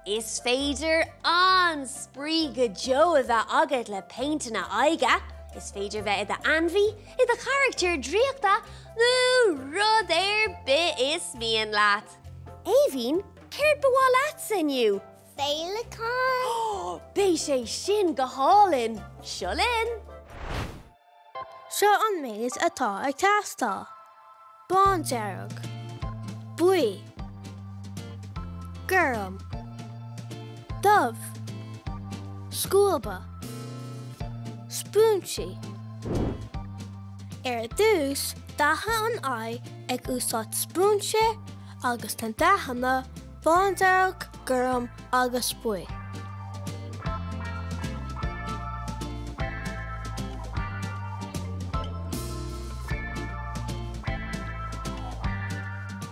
Is féidir an-spraoi go deo a bheith agat le péinteanna aghaidhe. Is féidir bheith i d'ainmhí, i do charachtar draíochta nó rud ar bith is mian leat. Aoibhinn, céard ba mhaith leatsa inniu? Féileacán! Beidh sé sin go hálainn! Seo linn! Seo an méid atá ag teastáil, bándearg, buí, gorm, dubh, scuaba, spúinsí. Ar dtús, dathaigh an aghaidh ag úsáid spúinse agus na dathanna bándearg, gorm agus buí.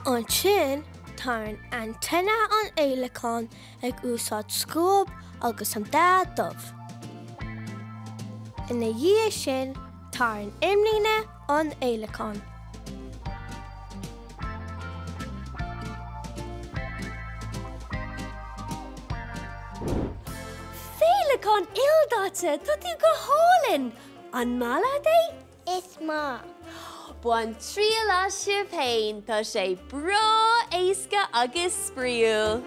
Ansin, tarraing antenna an fhéileacáin ag úsáid scuab agus an dath dubh. Ina dhiaidh sin, tarraing imlíne an fhéileacáin. Féileacán ildaite, tá tú go hálainn! An maith leat é? Is maith. Bain triail as sibh féin, tá sé breá éasca agus spraíúil!